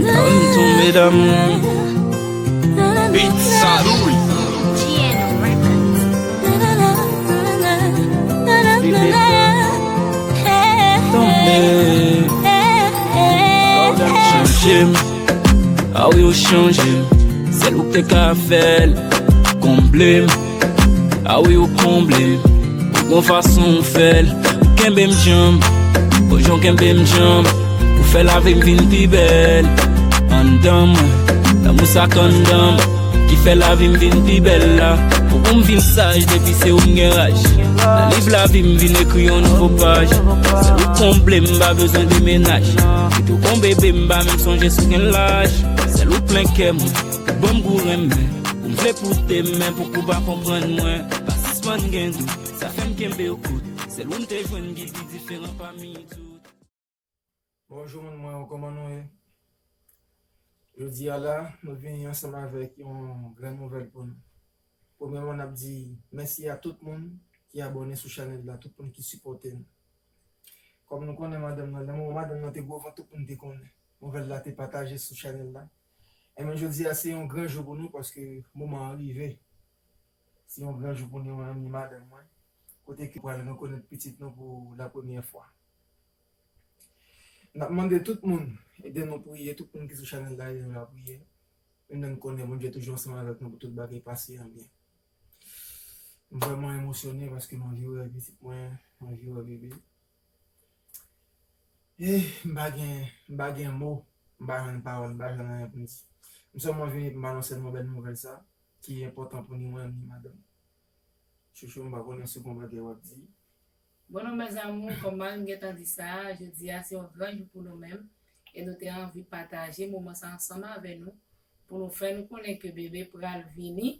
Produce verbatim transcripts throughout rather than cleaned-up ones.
Ann tonbe damou. Beat Sadoul. Tonbe. Chanje m. A wi, ou chanje m. Sèl ou k te ka fè l. Konble m. A wi, ou konble m. Ou gon fason ou fè l. Ou kenbe m djanm. O jan w kenbe m djanm. Ou fè lavi m vin pi bèl. Anndan mwen, lanmou sa k anndan m, ki fè lavi m vin pi bèl la. Pou, pou m vin saj, depi se ou m gen raj. Nan liv lavi m vin ekri yon nouvo paj. Sèl ou konble m, m pa bezwen demennaj. Kite w gon bebe, m pa menm sonje si w gen laj. Sèl ou plen kè mwen, ban m gou renmen. Ou m vle pote men pou kou pa konprann mwen. Pa sispann gen dout, sa fè m kenbe w kout. Sèl ou m te jwenn ki pi diferan pami tout. Bonjou moun mwen yo, kòman nou ye? Jodi a la, nou vini ansanm avèk yon gran nouvèl pou nou. Premyèman, n ap di mèsi a tout moun ki abòne sou chanèl la, tout moun ki sipòte nou. Kòm nou konnen madanm nan, lè m wè madanm nan te gwo vant, tout moun te konnen. Nouvèl la te pataje sou chanèl la. Ebyen, jodi a, se yon gran jou pou nou paske moman an rive. Se yon gran jou pou nou, mwen menm ni madanm mwen. Kote ke pral rekonèt pitit nou pou la premyè fwa. N ap mande tout moun, ede nou priye, tout moun ki sou chanèl la, ede nou lapriyè. Nou menm konnen Bondye toujou ansanm avèk nou pou tout bagay pase an byen. M vrèman emosyone paske m anvi wè pitit mwen, m anvi wè bebe. Eh, m pa gen, m pa gen mo, m pa jwenn pawòl, m pa jwenn anyen pou m di. M sèlman vini pou m anonse nou bèl nouvèl sa, ki enpòtan pou ni mwen, ni madanm. Chouchou, m pa konnen si w gon bagay w ap di. Bon, non, mes amours, kòm mari m gentan di sa, jodi a se yon gran jou pou nou menm, e nou te anvi pataje moman sa ansanm avè nou, pou nou fè nou konnen ke bebe pral vini.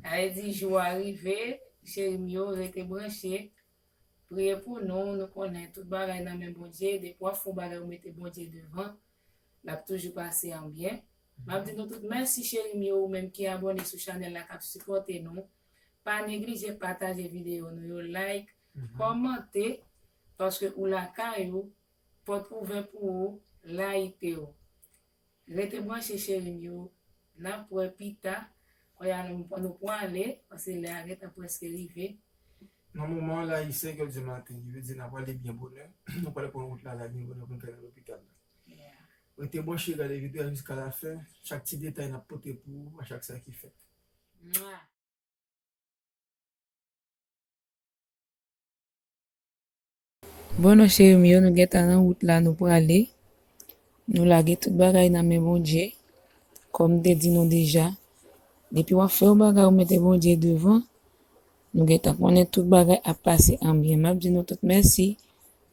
Sa vle di jou a rive, cheri m yo, rete branche, priye pou nou, nou konnen tout bagay nan men Bondye, depi w ap fè yon bagay ou mete Bondye devan, l ap toujou pase an byen. M ap di nou tout mèsi, cheri m yo, ou menm ki abòne sou chanèl la, k ap sipòte nou. Pa neglije pataje videyo nou yo, like, kòmante, paske ou lakay ou, pòt ouvè pou ou, layite ou. Rete branche, cheri m yo, n ap wè pita. Kounye a nou, nou pwale, paske lè a gentan prèske rive. Nan moman an la, il est cinq heures du matin, ki vle di n ap prale byen bonè. Nou prale pran wout la, la byen bonè pou n ka rive lopital la. Yeah. Rete branche, gade videyo a jiska la fen. Chak ti detay n ap pote pou ou a chak sa ki fèt. Mwa. Bon, non, cheri m yo, nou gentan nan wout la, nou prale. Nou lage tout bagay nan men Bondye. Kòm m te di nou deja, depi w ap fè yon bagay, ou mete Bondye devan, nou gentan konnen tout bagay ap pase an byen. M ap di nou tout mèsi.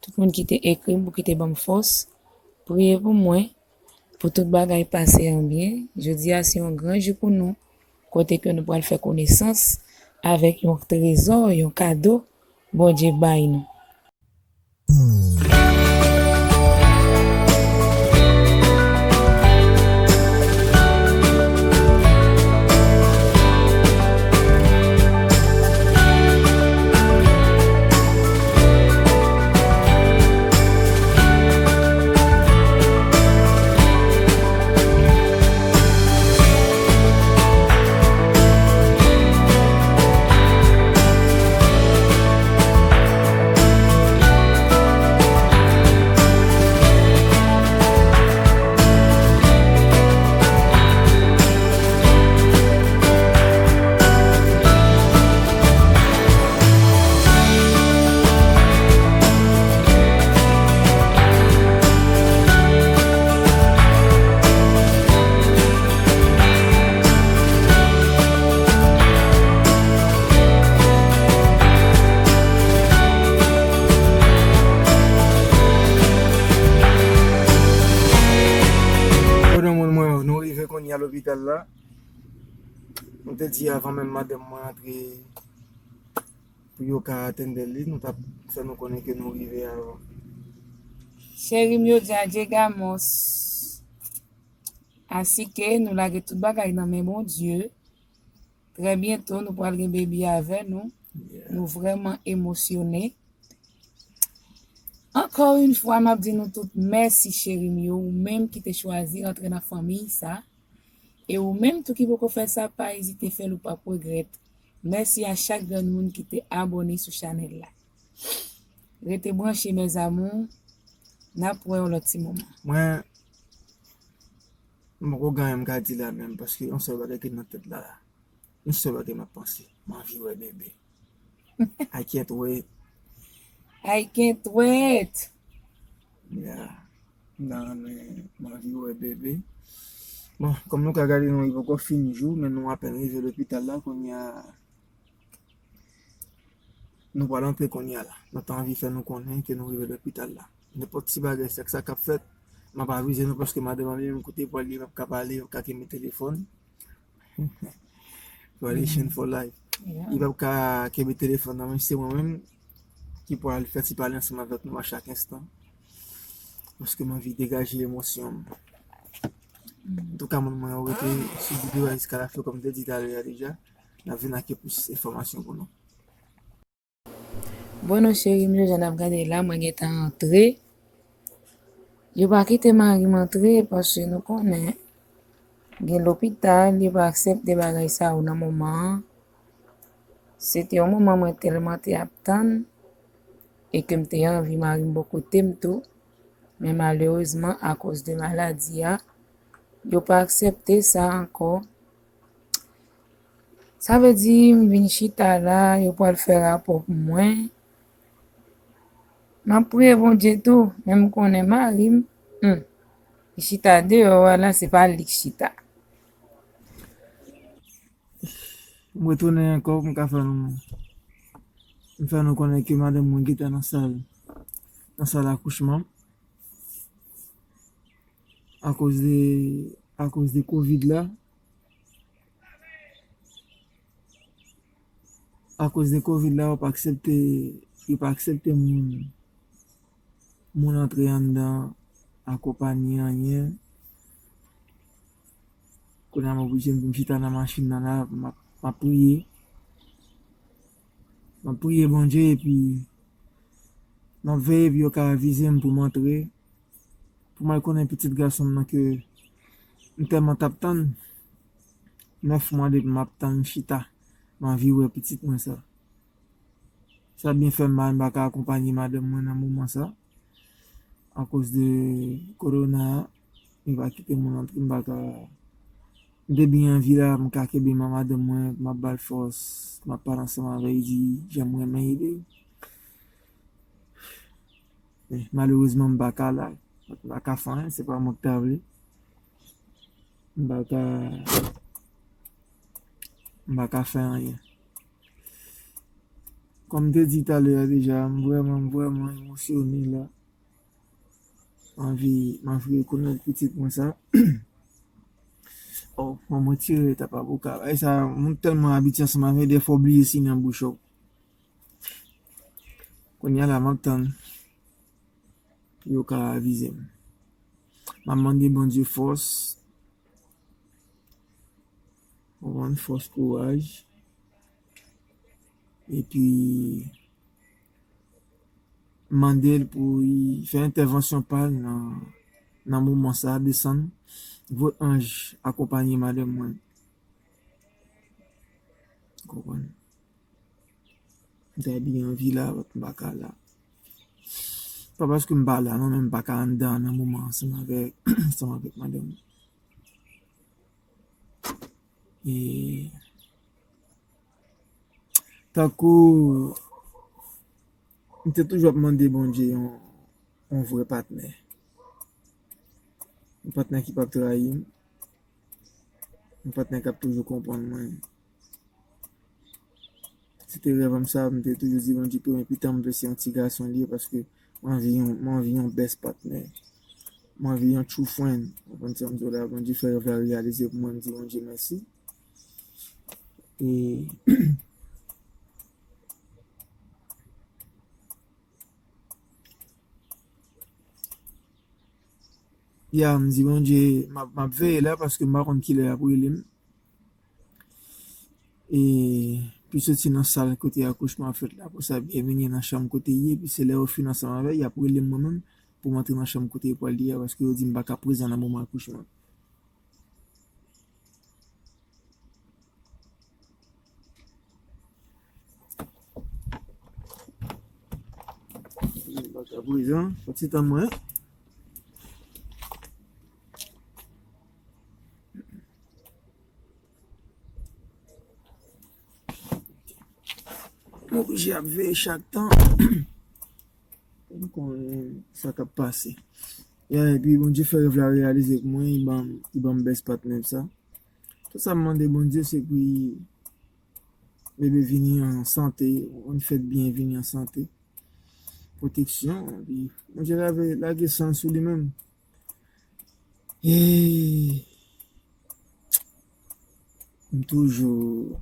Tout moun ki te ekri m pou ki te ban m fòs, priye pou mwen, pou tout bagay pase an byen. Jodi a se yon gran jou pou nou, kote ke nou pral fè konesans avèk yon trezò, yon kado Bondye bay nou. Kote moun mwen, nou rive kounye a lopital la. Nou te di avan menm madanm mwen antre pou yo ka atende li, nou t ap fè nou konnen ke nou rive avan. Cheri m yo, Djadje Gamos. Asike nou lage tout bagay nan men Bondye. Trè byento, nou pral gen baby avè nou. Yeah. Nou vrèman emosyone. Ankò yon fwa, m ap di nou tout mèsi, cheri m yo, ou menm ki te chwazi rantre nan fanmiy sa. E ou menm tou ki poko fè sa, pa ezite fè l, ou p ap regrèt. Mèsi a chak grenn moun ki te abòne sou chanèl la. Rete branche, mes amours. N ap wè yon lòt ti moman. Mwen, m poko gen anyen m ka di la menm, paske yon sèl bagay ki nan tèt la. Yon sèl bagay m ap panse. M anvi wè bebe. I can't wait. I can't wait. Yeah. Nan, men, m anvi wè bebe. Bon, kòm nou ka gade, nou, li poko fini jou, men nou apèn rive lopital la, kounye a, nou pral antre kounye a la. Nou ta anvi fè nou konnen ke nou rive lopital la. Nenpòt ti bagay, sa, sa k ap fèt, m ap avize nou, paske madanm an li menm kote pou al ye, m ap ka pale, m ap ka kenbe telefòn. Violation for life. Yeah. Li p ap ka kenbe telefòn nan, men se mwen menm ki pral fè ti pale ansanm avèk nou a chak enstan. Paske m anvi degaje emosyon m. Antouka, moun mwen yo rete sou videyo a jiska lafen, kòm m te di talè a deja. N ap vin ak plis enfòmasyon pou nou. Bon, non, cheri m yo, jan n ap gade la, mwen gentan antre. Yo pa kite mari m antre, paske nou konnen, gen lopital, yo pa aksepte bagay sa yo nan moman an. Se te yon moman mwen tèlman te ap tann, e ke m te anvi mari m bò kote m tou. Men malerezman, akoz de maladi a, yo pa aksepte sa ankò. Sa vle di, m vin chita la, yo pral fè rapò pou mwen. M ap priye Bondye tou, men m konnen mari m, hmm, li chita deyò a la, se pa li k chita. M retounen ankò pou m ka fè nou, m fè nou konnen ke madanm mwen gentan nan sal, nan sal akouchman. Akoz de, akoz de kovid la, akoz de kovid la, yo pa aksepte, yo pa aksepte moun, moun antre anndan akonpaye anyen. Kounye a m oblije m vin chita nan machin nan la, m ap, m ap priye. M ap priye Bondye epi m ap veye pou yo ka avize m pou m antre. Pou m al konnen pitit gason m nan ke m tèlman t ap tann. Nèf mwa depi m ap tann, m chita. M anvi wè pitit mwen sa. Sa byen fè m mal, m pa ka akonpaye madanm mwen nan moman sa. Akoz de kowona a, li pa kite moun antre, m pa ka. M te byen anvi la, m ka kenbe men madanm mwen, m ap ba l fòs, m ap pale ansanm avè l, di jan m renmen li. Men malerezman, m pa ka la. M pa ka fè anyen, se pa mwen ki ta vle. M pa ka, m pa ka fè anyen. Kòm m te di talè a deja, m vrèman, m vrèman emosyone la. M anvi, m anvi rekonèt pitit mwen sa. Oh, mwen, mwen tire tap avoka. Ay sa, moun tèlman abitye ansanm avè, dèfwa w bliye siy nan bouch ou. Kounye a la, m ap tann pou yo ka avize m. M ap mande Bondye fòs. Konprann, fòs, kouraj. Epi, mande l pou li fè entèvansyon pa l nan, nan moman sa a, desann, voye anj akonpaye madanm mwen. Konprann? M ta byen anvi la, m pa ka la. Pa paske m pa la, non, men m pa ka anndan nan moman ansanm avèk, ansanm avèk madanm. E tankou m te toujou ap mande Bondye yon, yon vrè patnè. Yon patnè ki p ap trayi m. Yon patnè k ap toujou konprann mwen. Se te rèv m sa, m te toujou di Bondye, premye pitit mwen se yon ti gason li ye, paske m anvi yon, m anvi yon best patnè. M anvi yon true friend. Ou konprann sa m di w la, Bondye fè rèv la reyalize pou mwen, m di Bondye mèsi. E Ya, m di Bondye, m ap, m ap veye la paske m pa konn kilè y ap rele m. E pou l soti nan sal kote akouchman an fèt la. Apre sa, byenveni nan chanm kote l ye, epi se lè yo fin ansanm avè l, y ap rele m mwen menm pou m antre nan chanm kote yo pral li a, paske yo di m pa ka prezan nan moman akouchman an. Apre sa, fòk se tan mwen. M oblije ap veye chak tan. Pou m konnen sa k ap pase. Ya, epi Bondye fè rèv la reyalize pou mwen, li ban m, li ban m best partner sa. Tout sa m mande Bondye, se pou bebe vini an sante, yon fèt byen, vini an sante. Pwoteksyon, epi Bondye lave, lage san l sou li menm. E m toujou,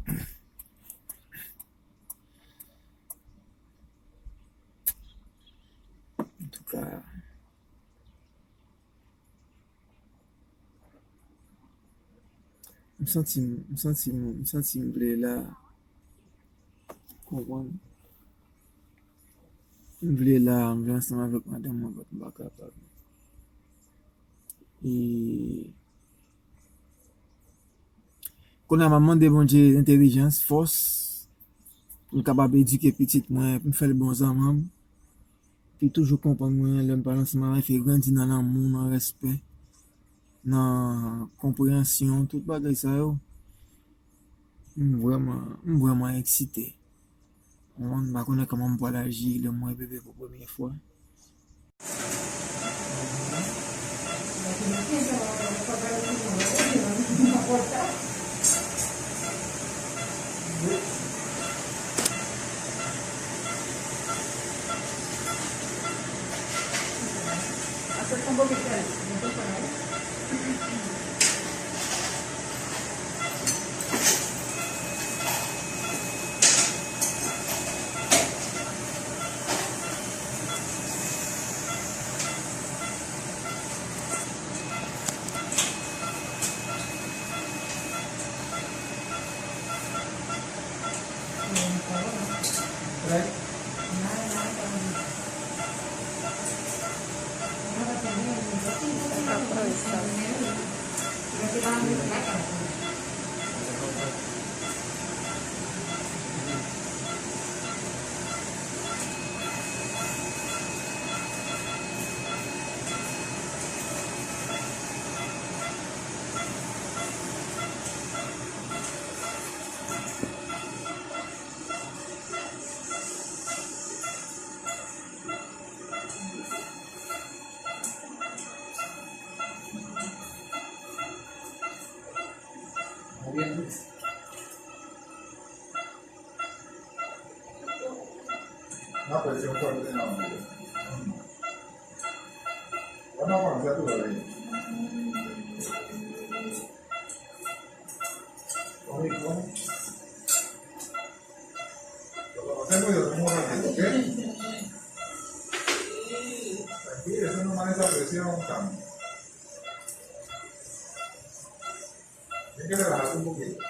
antouka, m santi m, m santi m, m santi m vle la. Konprann? M vle la, m vle ansanm avèk madanm mwen, but m pa kapab. E kounye a, m ap mande Bondye entèlijans, fòs, pou m kapab edike pitit mwen, pou m fè l bon zanmi m, pou l toujou konprann mwen, lè m pale ansanm avè l, fè l grandi nan lanmou, nan respè, nan konpreyansyon, tout bagay sa yo. M vrèman, m vrèman eksite. Mwen, m pa konnen kòman m pral aji lè m wè bebe pou premye fwa. Tranquilo, eso no maneja presión también. Tienes que relajarte un poquito.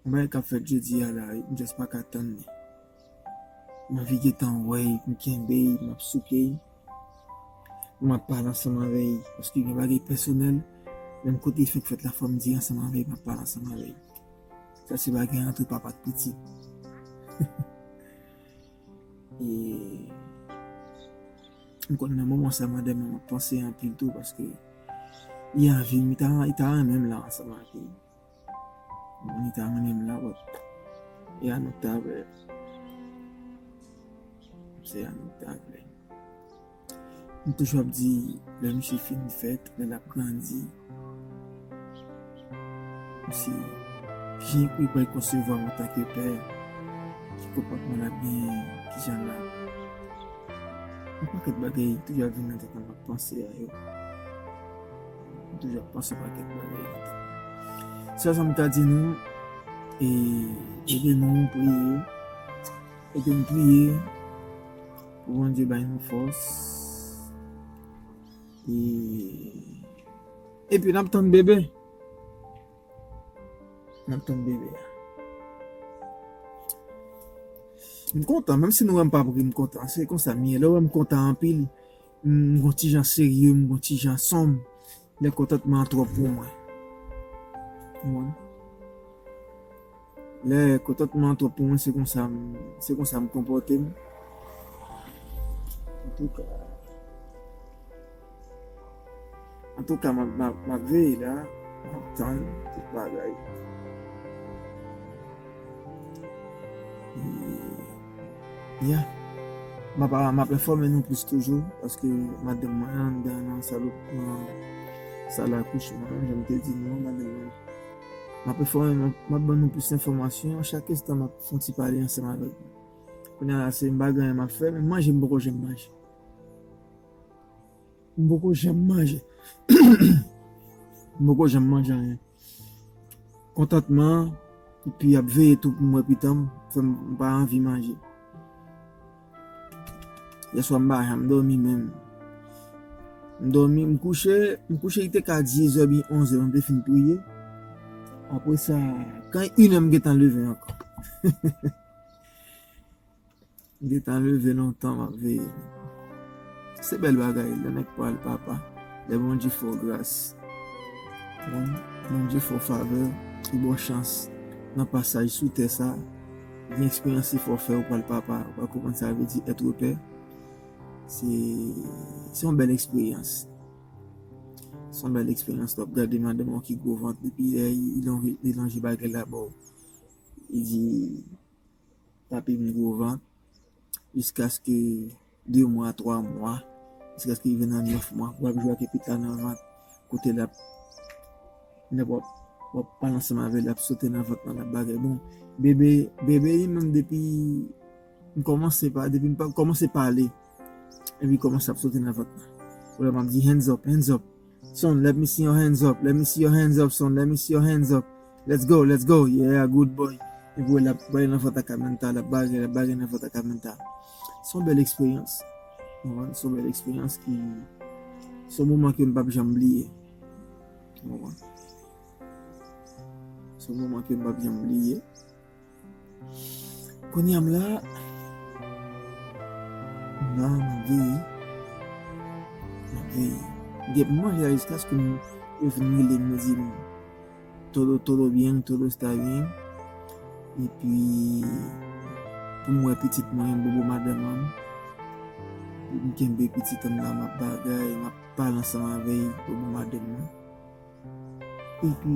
Yon bagay k ap fèt jodi a la, m just pa ka tann li. M anvi gentan wè l, m kenbe l, m ap souke l. M ap pale ansanm avè l, paske gen bagay pèsonèl, menm kote l fèk fèt la, fò m di ansanm avè l, m ap pale ansanm avè l. Sa se bagay antre papa ak pitit. E m konn nan moman sa, madanm mwen, m ap panse anpil tou, paske li anvi m, li ta, li ta renmen m la ansanm ak li. Li ta renmen m la, but e a nou k ta vle. Se a nou k ta vle. M toujou ap di, lè misye fin fèt, lè l ap grandi, se kijan li pral konsevwa m antanke pè, ki konpòtman l ap genyen, kijan l ap. Yon pakèt bagay toujou ap vin nan tèt mwen, m ap panse a yo. M toujou ap panse yon pakèt bagay nan tèt mwen. Sèl sa m ka di nou, e, ede nou priye, ede n priye pou Bondye bay nou fòs. E, epi n ap tann bebe. N ap tann bebe a. M kontan, menm si nou wè m p ap ri, m kontan. Se konsa m ye. Lè w wè m kontan anpil, m gon ti jan serye, m gon ti jan sonm. Lè kontantman an twòp pou mwen. Ou konprann? Lè kontantman an twòp pou mwen, se konsa m, se konsa m konpòte m. Antouka, antouka, m ap, m ap, m ap veye la, m ap tann tout bagay. E, ya. M ap, m ap enfòme nou plis toujou, paske madanm mwen anndan nan sal, nan sal akouchman an, jan m te di nou an, madanm mwen. M ap enfòme, m ap, m ap ban nou plis enfòmasyon. Chak enstan, m ap fè yon ti pale ansanm avèk nou. Kounye a la, se m pa gen anyen m ap fè, men manje, m poko janm manje. M poko janm manje. M poko janm manje anyen. Kontantman, epi ap veye tou pou m wè pita m, fè m pa anvi manje. Yèswa m pa janm dòmi menm. M dòmi, m kouche, m kouche li te ka diz è oubyen onz è, m te fin priye. Apre sa, kan inè m gentan leve ankò. M gentan leve lontan, m ap veye. Se bèl bagay, lè nèg pral papa, lè Bondye fè w gras. Bon, Bondye fè w favè, li ba w chans nan pasaj sou tè sa, gen eksperyans li fè w fè, ou pral papa, ou pral konprann sa vle di être père. Se, se yon bèl eksperyans. Se yon bèl eksperyans, w ap gade madanm ou ki gwo vant, depi lè li lonje, li lonje bagay la ba w. Li di, "Tape m gwo vant," jiskaske de mwa, twa mwa, jiskaske rive nan nèf mwa, w ap jwe ak pitit la nan vant, kote l ap, w ap, w ap pale ansanm avè l, l ap sote nan vant lan, l ap bagay. Bon, bebe, bebe li menm depi m kòmanse pa, depi m pa, kòmanse pale, epi kòmanse ap sote nan vant lan. Ou wè m ap di, "Hands up, hands up. Son, let me see your hands up. Let me see your hands up, son. Let me see your hands up. Let's go, let's go. Yeah, good boy." Epi w wè l ap pale nan vant ak Amantha, l ap bagay, l ap bagay nan vant ak Amantha. Se yon bèl eksperyans. Ou konprann? Se yon bèl eksperyans ki, se yon moman ke m p ap janm bliye. Ou konprann? Se yon moman ke m p ap janm bliye. Kounye a m la, m la, m ap veye. M ap veye. M gen pou manje la jiskaske m, yo vin rele m, yo di m, "Todo, todo bien, todo está bien." Epi, pou m wè pitit mwen, bobo madanm mwen, pou m kenbe pitit mwen la, m ap bagay, m ap pale ansanm avè l, bobo madanm mwen. Epi,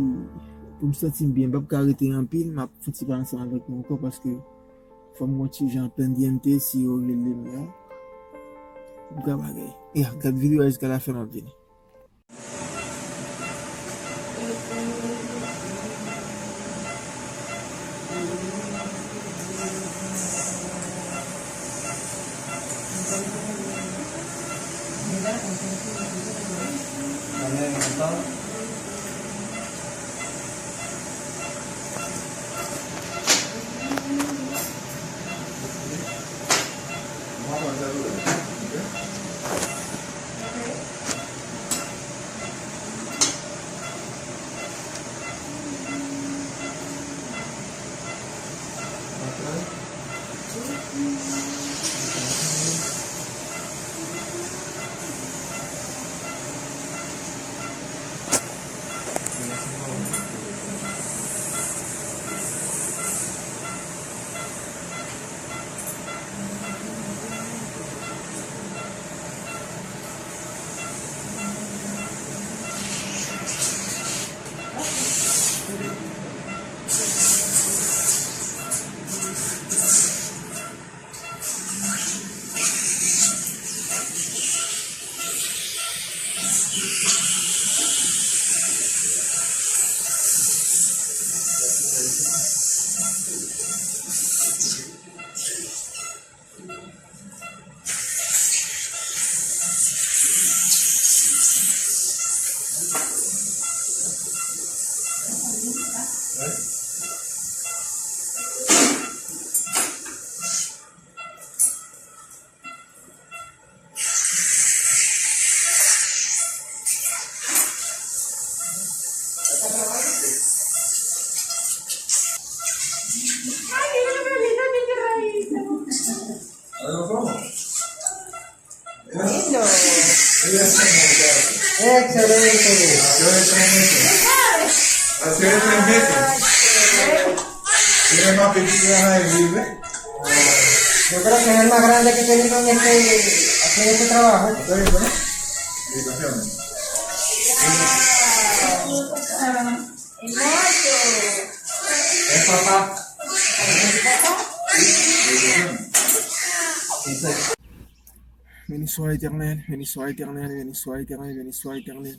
pou m santi m byen, m p ap ka rete anpil, m ap fouti pale ansanm avèk nou ankò, paske fò m wè ti jan pendyente si yo rele m la. M ka bagay. Ya, gad videyo a jiska lafen, m ap vini. Lindo. Excelente. Yo creo que es el más grande que tenemos en este, aquí en este trabajo. Es papá. Béni soit l'Éternel, béni soit l'Éternel, béni soit l'Éternel, béni soit l'Éternel.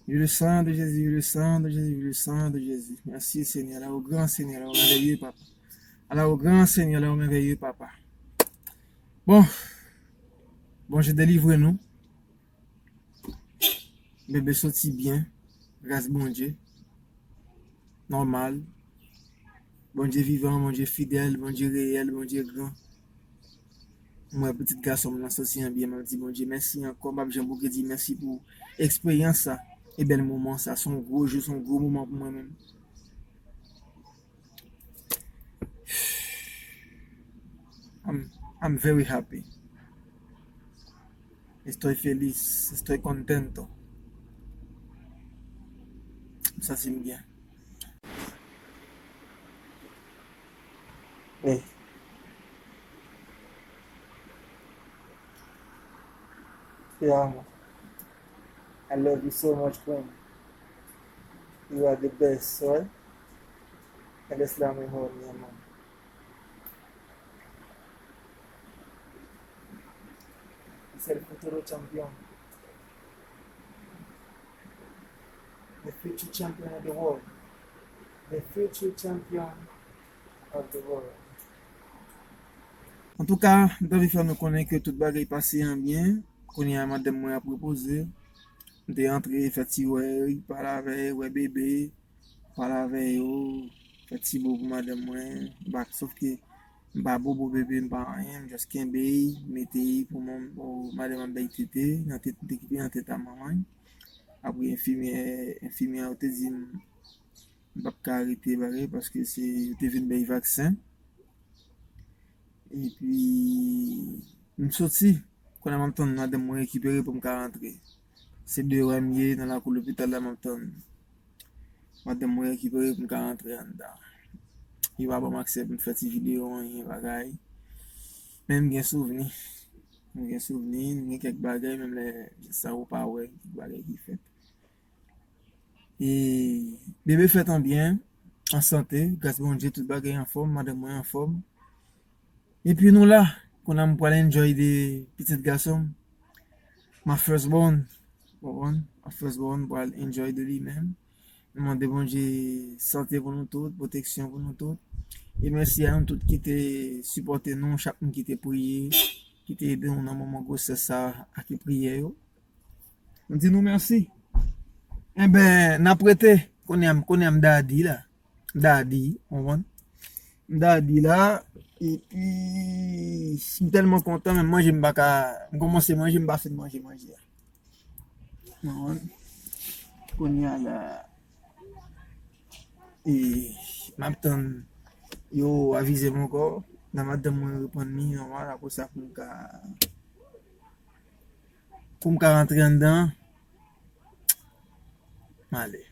Vive le sang de Jésus, vive le sang de Jésus, vive le sang de Jésus. Merci Seigneur, là au grand Seigneur, là au merveilleux Papa. Là au grand Seigneur, là au merveilleux Papa. Bon, Bondye delivre nou. Bebe soti byen, gras Bondye. Nòmal. Bondye vivan, Bondye fidèl, Bondye reyèl, Bondye gran. Mwen, pitit gason m nan soti an byen, m ap di Bondye mèsi ankò. M p ap janm bouke di mèsi pou eksperyans sa e bèl moman sa. Se yon gwo jou, se yon gwo moman pou mwen menm. I'm, I'm very happy. Estoy feliz, estoy contento. M santi m byen. Hey. Te amo. I love you so much, Queen. You are the best, right? Eres la mejor, mi amor. Es el futuro campeón. The future champion of the world. The future champion of the world. Antouka, m t anvi fè nou konnen ke tout bagay pase an byen. Kounye a, madanm mwen ap repoze. M te antre, fè ti wè, pale avè, wè bebe, pale avè yo, fè ti bo pou madanm mwen. M pa, sòf ke m pa bobo bebe, m pa anyen, m just kenbe y, mete y pou mwen, pou madanm ap bay tete, nan tete, m te kenbe nan tete a manman y. Apre enfimyè, enfimyè yo te di m, m p ap ka rete bagay paske se, yo te vin bay vaksen. Epi, m soti. Kounye a m ap tann madanm mwen rekipere pou m ka rantre. Se deyò a m ye, nan lakou lopital la, m ap tann madanm mwen rekipere pou m ka rantre anndan. Yo pa ban m aksè pou m fè ti videyo, anyen bagay. Men m gen souvni. M gen souvni, m gen kèk bagay, menm lè sa ou pa wè, kèk bagay ki fèt. E bebe fèt an byen, an sante, gras Bondye, tout bagay anfòm, madanm mwen anfòm. Epi nou la, kounye a m pral enjoy de pitit gason m, my first born, w konprann? My first born pral enjoy de li menm. Nou mande Bondye sante pou nou tout, pwoteksyon pou nou tout. E mèsi a nou tout ki te sipòte nou, chak moun ki te priye, ki te ede nou nan moman gwosès sa a, ak priyè yo. M di nou mèsi. Enben, n ap rete. Kounye a, kounye a m dadi la. M dadi, w konprann? M dadi la. Epi, m tèlman kontan, menm manje m pa ka, m kòmanse manje, m pa fin manje manje a. W konprann? Kounye a la, e, m ap tann yo avize m ankò. Nan madanm mwen reprann li nòmal, apre sa pou m ka pou m ka rantre anndan, m ale.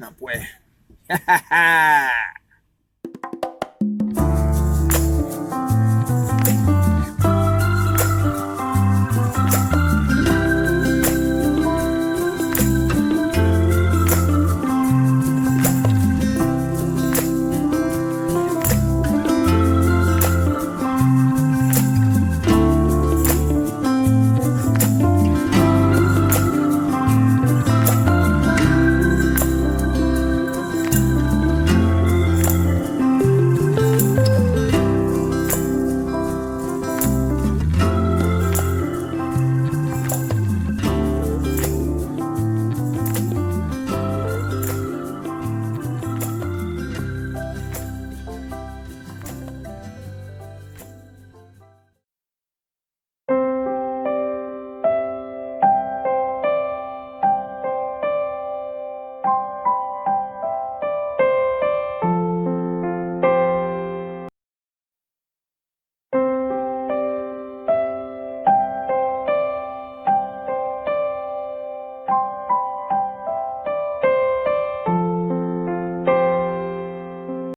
N ap wè.